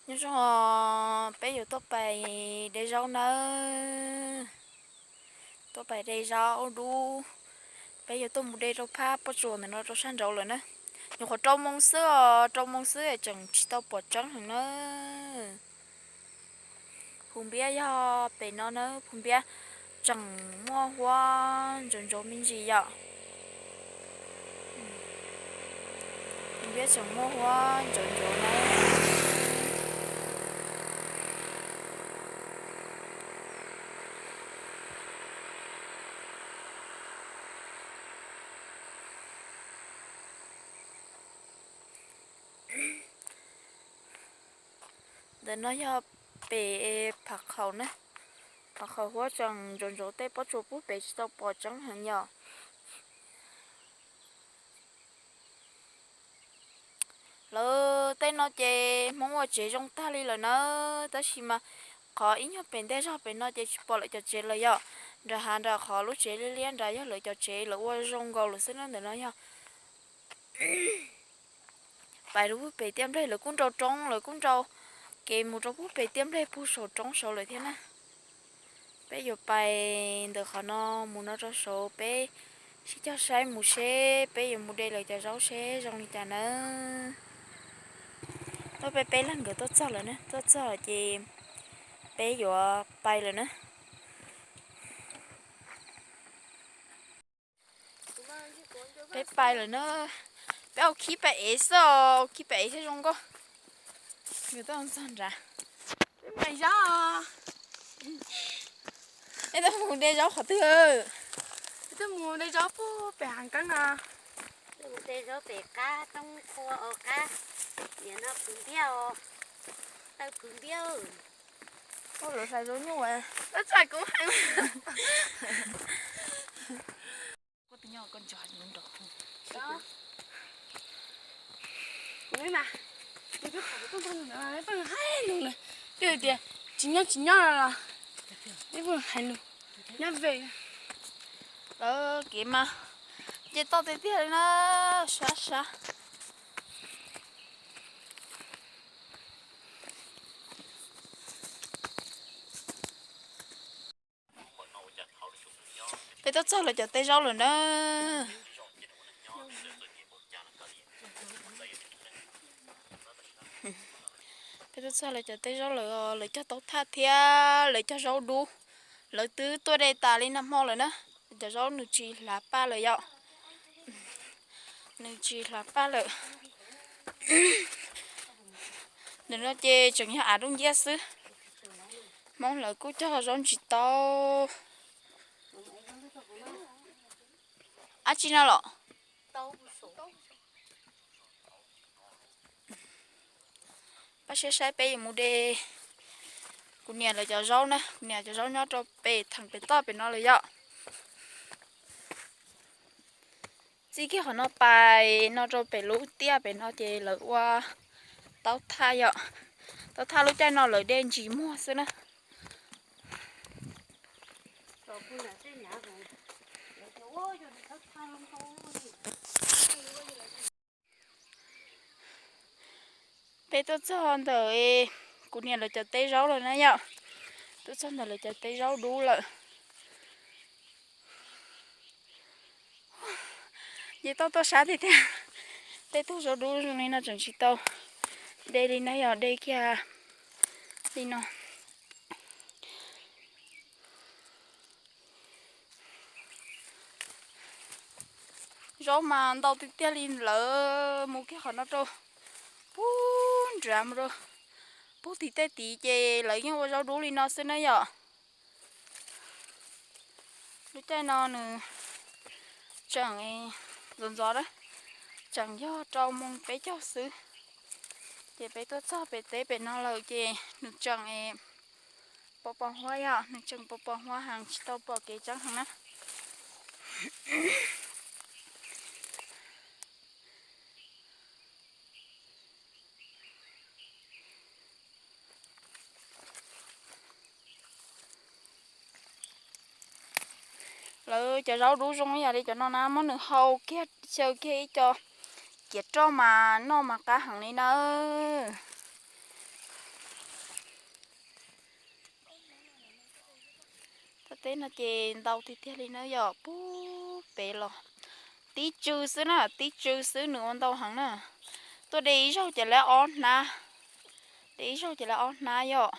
Nyob zoo, peb yuav tuaj pais de zaub nawb. Tuaj pais de zaub dub. Peb yuav tuaj mus de rau phab pob tsuas ntawm no rau sab nraud lawm na. Nyuam qhuav rau moo xwb os, rau moo xwb tseem tsis tau pom tseeb heev na. Phum npiab yog pem no na, phum npiab tseem muaj huab ntsaus ntsaus me ntsis yom. Phum npiab tseem muaj huab ntsaus ntsaus na. Ntawm no yog pem phav khaum na. Phav khaum huab tseem ntsaus ntsaus, tej pob tsuas pub pem tsis tau pom tseeb heev yom. Lawv tej no ces Hmoob ua tsev zoo tag li lawm na, tab sis mas qhov ib nyuag pem ntej zog pem no ces tsis pom lawv cov tsev lawm yom. Nram hav nram qhov lub tsev liab liab nrad yog lawv cov tsev, lawv ua zoo nkaus lawm xwb na. Ntawm no yog pais rau pub pem tiaj nplej, lawv kuj nrau roob, lawv kuj nrau kev mus rau pub pem tiaj nplej puag saum roob saud lawm thiab na. Peb yuav pais ntawm qhov no mus no rau saud, peb sib cog saib mus seb peb yuav mus de lawv cov zaub seb zoo li cas nawb. Tuaj peb peb leeg nkawd tuaj txog lawm na, tuaj txog ces peb yuav pais lawm na. Peb pais lawm na. Peb ua khib pais ev xwb os, ua khib pais ev thiaj zoo nkauj. Nkawd tuaj txog nrad. Peb mus de zaub. Peb tuaj mus de zaub qhov twg? Peb tuaj mus de zaub puag pem hav keeb no. Peb mus de zaub pem qab roob qhua os, qab niam no phwv npiab os. Taw phwv npiab. Ua lawv hlais zaub nyuj. Kuv tsis nyob koj nco nrov. Kuv mas, kuv hais lus na, twb tias tsis nyob tsis nyob los, peb pheej hais lus nyob ve. Lawv kev mas nce toj tiag tiag li na, sab sab. Peb tuaj txog lawv cov teb zaub lawm na. Peb tuaj txog lawv cov teb zaub lawm, lawv cog taub thaj thiab lawv cog zaub dub. Lawv twb tuaj de tas li nag hmo lawm na. Cov zaub nws tsis hlav paj lawm yom. Nws tsis hlav paj lawm. Ntawm no ces tseem yog av dub nciab xwb. Hmoob lawv kuj cog zaub ntsis tau. Ab tsi no los? Pab saib saib peb yuav mus de kuv niam lawv cov zaub na, kuv niam cov zaub nyob rau pem theem pem toj pem no lawm yom. Txij kiag qhov no pais no rau pem lub tiaj pem no ces lawv ua taub thaj yom. Taub thaj lub caij no lawv de ntsis muag xwb na. Peb tuaj txog ntawm kuv niam lawv cov teb zaub lawm na yom. Tuaj txog ntawm lawv cov teb zaub dub lawm. Ces toj tuaj sab tiag tiag. Tej tug zaub dub zoo li no tseem tsis tau de li na yom, de kiag li no. Zaub mas ntau tiag tiag li, lawv mus kiag qhov no rau puag nrad mus rau puag tim tej tid ces lawv yeej ua zaub dub li no xwb na yom. Lub caij no nws tseem ntxov ntxov na, tseem yog rau moos peb caug xwb. Ces peb tuaj txog pem teb pem no lawm ces nws tseem pos pos huab yom, nws tseem pos pos huab heev tsis tau pom kev tseeb heev na. Lawv cov zaub dub zoo ib yam li cov no na, muab nws hau kiag xyaw kiag ib co ciav roj mas noj mas qab heev li na. Txoj teb no ces ntau tiag tiag li na yom, puag pem los tib tsw xwb na, tib tsw xwb nws ua ntau heev na. Tuaj de ib zaug ces lawv ob hnab, de ib zaug ces lawv ob hnab yom.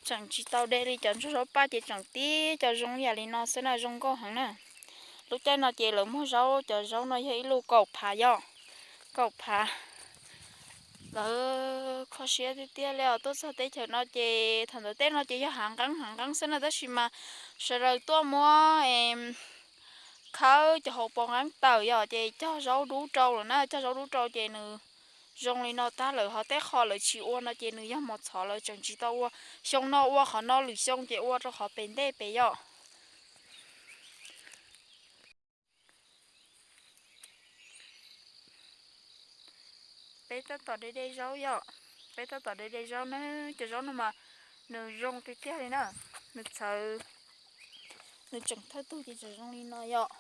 Tseem tsis tau de li cov ntsuag zaub paj ces tseem tib cov zoo yam li no xwb na, zoo nkauj heev na. Lub caij no ces lawv muag zaub, cov zaub no yog ib lub kaum phav yom, kaum phav. Lawv kho siab tiag tiag li os, tuaj txog teb chaws no ces thaum ntawd tej no ces yog hav nqeeb hav nqeeb xwb na, tab sis mas sawv daws tuaj muab khawb cov hauv paus nqeeb tawm yom, ces cog zaub dub rau lawm na, cog zaub dub rau ces nws zoo li no tag lawm. Ho tej qho lawv tsis ua no ces nws yog mos txhov, lawv tseem tsis tau ua. Xyoo no ua qhov no, lwm xyoo ces ua rau qhov pem ntej pem yom. Peb tab tom de de zaub yom, peb tab tom de de zaub na. Cov zaub no mas nws zoo tiag tiag li na, nws txawv, nws tseem thawj tug ces tseem zoo li no yom.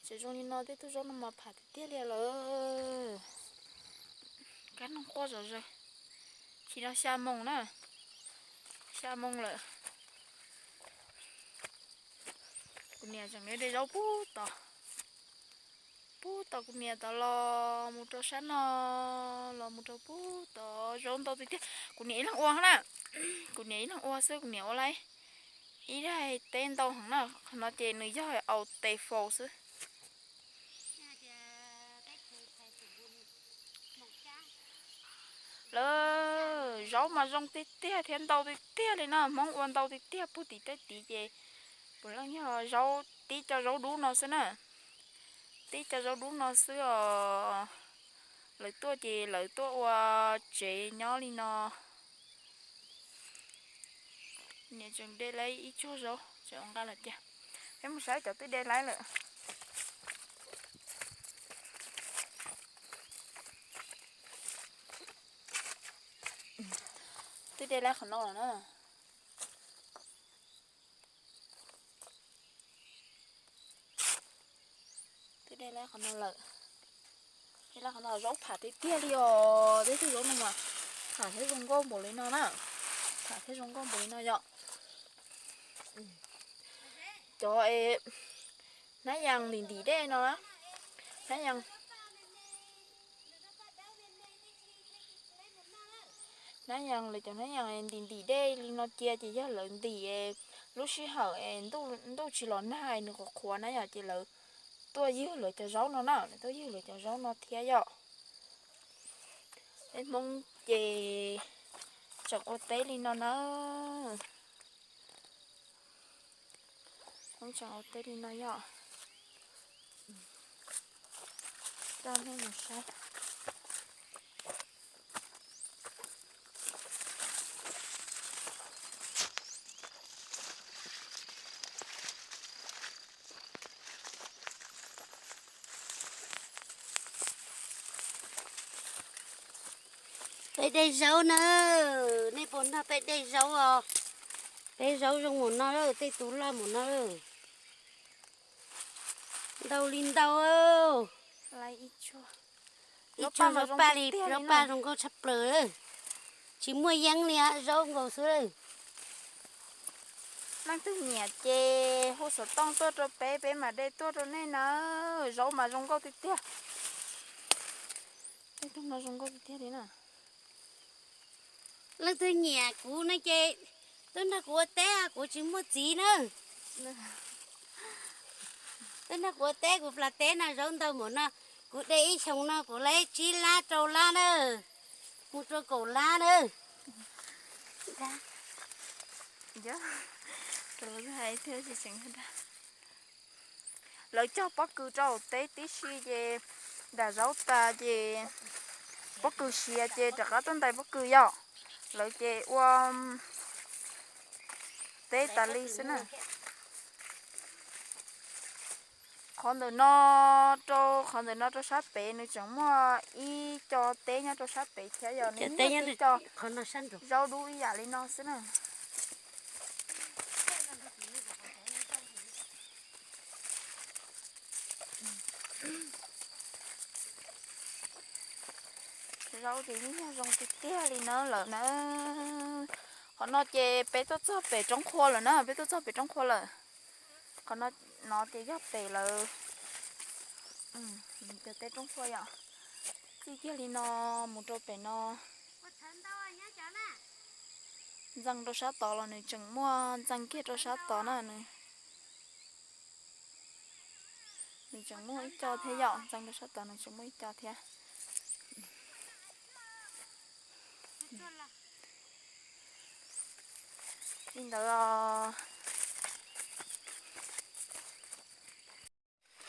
Tseem zoo li no, tej tug zaub no mas pham tiag tiag li lawm. Kab noog quaj zom zaws. Tsis no xya moos na, xya moos lawm. Kuv niam tseem de zaub pub tod, pub tod, kuv niam tod los mus rau sab no, los mus rau pub tod, zaub ntau tiag tiag. Kuv niam ib leeg ua na, kuv niam ib leeg ua xwb, kuv niam ua lawm ib daim teb ntau heev na. Qhov no ces nws yog au tes faus xwb. Lawv zaub mas zoo tiag tiag thiab ntau tiag tiag li no, Hmoob ua ntau tiag tiag puag tim tej tid ces puav leej yog zaub, tib co zaub dub no xwb na, tib co zaub dub no xwb os. Lawv tuaj ces lawv tuaj ua tsev nyob li no. Niam tseem de lawm ib tsuag zaub, tseem ua nqa lawm tiag. Peb mus saib cov twb de lawm. Twb de lawm qhov no lawm na. Twb de lawm qhov no lawm. De lawm qhov no, zaub pham tiag tiag li os, tej tug zaub no mas pham thiab zoo nkauj npaum li no na. Pham thiab zoo nkauj npaum li no yom. Cov hnab yas ntim ntim dej no, hnab yas, hnab yas, lawv cov hnab yas ntim ntim dej li no cia ces yog lawv ntim lub sij hawm ntuj tsis los nag nws qhuav qhuav na yom, ces lawv tuaj ywg lawv cov zaub no na, lawv tuaj ywg lawv cov zaub no thiab yom. Peb Hmoob ces tseem ua teb li no na. Hmoob tseem ua teb li no yom. Coj nej mus saib. Peb de zaub na, nej puas nrog peb de zaub os? Peb zaub zoo mus no lawm, tej tus loj mus no lawm. Ntau li ntau. Ib tsuag zaub paj li, zaub paj zoo nkauj tshaj plaws. Tsis muaj yeeb li, zaub nkaus xwb. Leej twg nyiam ces hu xov tooj tuaj rau peb, peb mam de tuaj rau nej na. Zaub mas zoo nkauj tiag tiag. Tej tug no zoo nkauj tiag tiag li na. Leej twg nyiam kuv no ces tuaj nrog kuv ua teb, kuv tsis muaj txiv na. Tuaj nrog kuv ua teb, kuv plas teb no zaub ntau npaum no, kuv de ib xyoos no kuv laib tsib lab rau lab na, mus rau kaum lab na. Lawv cog pob kws rau teb tib si ces nram zaub tas ces pob kws siav ces rov qab tuaj ntais pob kws yom. Lawv ces ua teb tas li xwb na. Qhov ntawm no rau, qhov ntawm no rau sab pem nws tseem muaj ib co teb nyob rau sab pem thiab yom, nws muaj ib co zaub dub ib yam li no xwb na. Zaub ces yeej yog zoo tiag tiag li na lawm na. Qhov no ces peb tuaj txog pem roob qhua lawm na, peb tuaj txog pem roob qhua lawm. Qhov no, no ces yog pem lawv, cov teb roob qhua yom. Txij kiag li no mus rau pem no, ntxeev rau sab tod los nws tseem muaj, ntxeev kiag rau sab tod na nws, nws tseem muaj ib co thiab yom, ntxeev rau sab tod nws tseem muaj ib co thiab. Li ntawd os.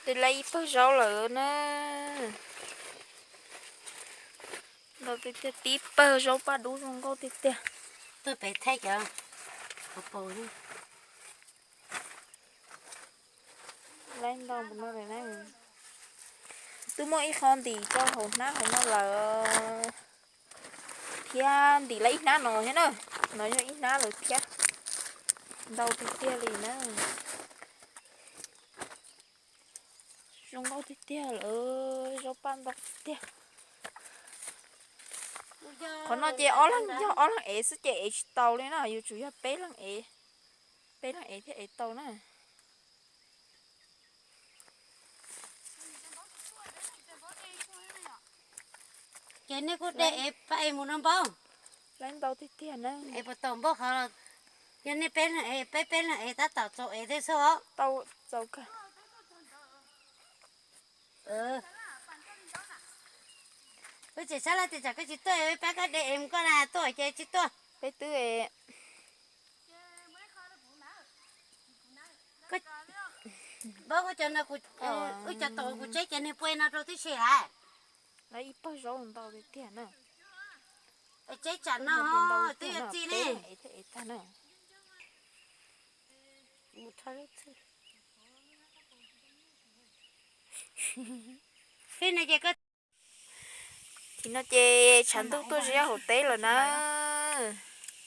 Twb lab ib pawg zaub lawm na. Ntau tiag tiag, tib pawg zaub paj dub zoo nkauj tiag tiag. Tuaj pem thaij cov hauv paus. Lab ntau mus no lawm na. Twb muaj ib qho ntim rau hauv hnab hauv no lawm thiab, ntim lawm ib hnab no thiab na. No yog ib hnab lawm thiab. Ntau tiag tiag li na. Zoo nkauj tiag tiag lawm, zaub paj ntau tiag tiag. Qhov no ces ob leeg yog ob leeg ev xwb ces ev tsis tau li na, yuav tsum yog peb leeg ev, peb leeg ev thiaj ev tau na. Ces nej kuj de ev pab ev mus no npaum. Lab ntau tiag tiag na. Ev puas tau npaum qhov, yog nej peb leeg ev, peb peb leeg ev tab tom txaus ev thiab xwb os. Tau, txaus kawg. Koj tseem sab laj tias tsam koj tsis tuaj, pab koj de ev mus koj na, tuaj ces tsis tuaj. Peb twb Npawg, ua cas no, wb cov tom kuv tseb ces nws pua no rau tib si lawm. Lawv ib pawg zaub ntau tiag tiag na. Tseb tsam no twb yuav txi ne. Tim no ces tshav ntuj tuaj ziab hauv teb lawm na.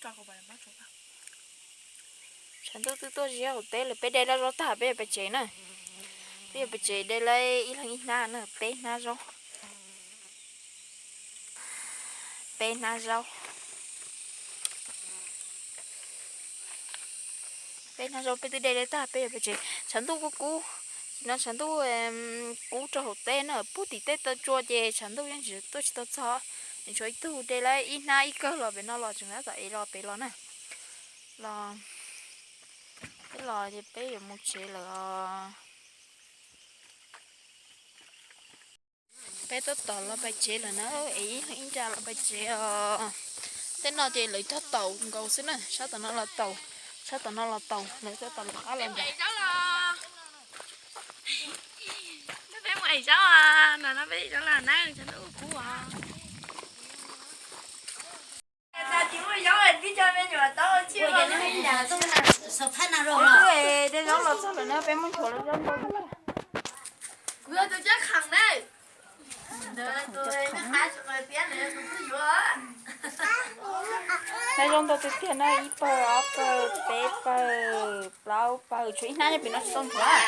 Tshav ntuj twb tuaj ziab hauv teb lawm, peb de lawm zaub tag peb yuav pais tsev na. Peb yuav pais tsev de lawm ib leeg ib hnab na, peb hnab zaub. Peb hnab zaub. Peb hnab zaub peb twb de lawm tag peb yuav pais tsev. Tshav ntuj kub kub, tim no tshav ntuj kub rau hauv teb na, puag tim tej taw tsua ces tshav ntuj yeej tsis tuaj tsis tau txog. Nws tshuav ib tug de lawm ib hnab ib kawg los pem no los tseem tab tom ev los pem los na. Los, peb los ces peb yuav mus tsev lawm os. Peb tab tom los pais tsev lawm na, es ib leeg ib nra los pais tsev os. Tej no ces lawv cog taum nkaus xwb na, sab tom no los taum, sab tom no los taum, lawv cog taum los qab los nram. Peb mus ev zaub, no no peb zaub los na, tshav ntuj kub os. Peb twb de zaub los txog lawm na, peb muab nchuav lawm zaub ntau tiag. Lawv zaub ntau tiag tiag na, ib pawg, ob pawg, peb pawg, plaub pawg, tshuav ib hnab nyob pem no tsis tau nchuav.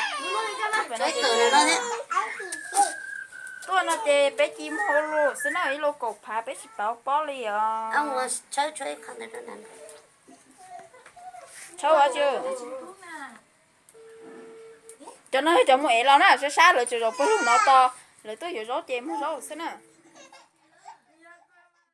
Tuaj no ces peb ci muag ua luam xwb na, ib lo kaum phav peb tsis pav pob li os. Tshawb ua tsi? Cov no yog cov mus ev los na, sab sab lawv tseem zaum pawg lug no tos, lawv tuaj yuav zaub ces muag zaub xwb na.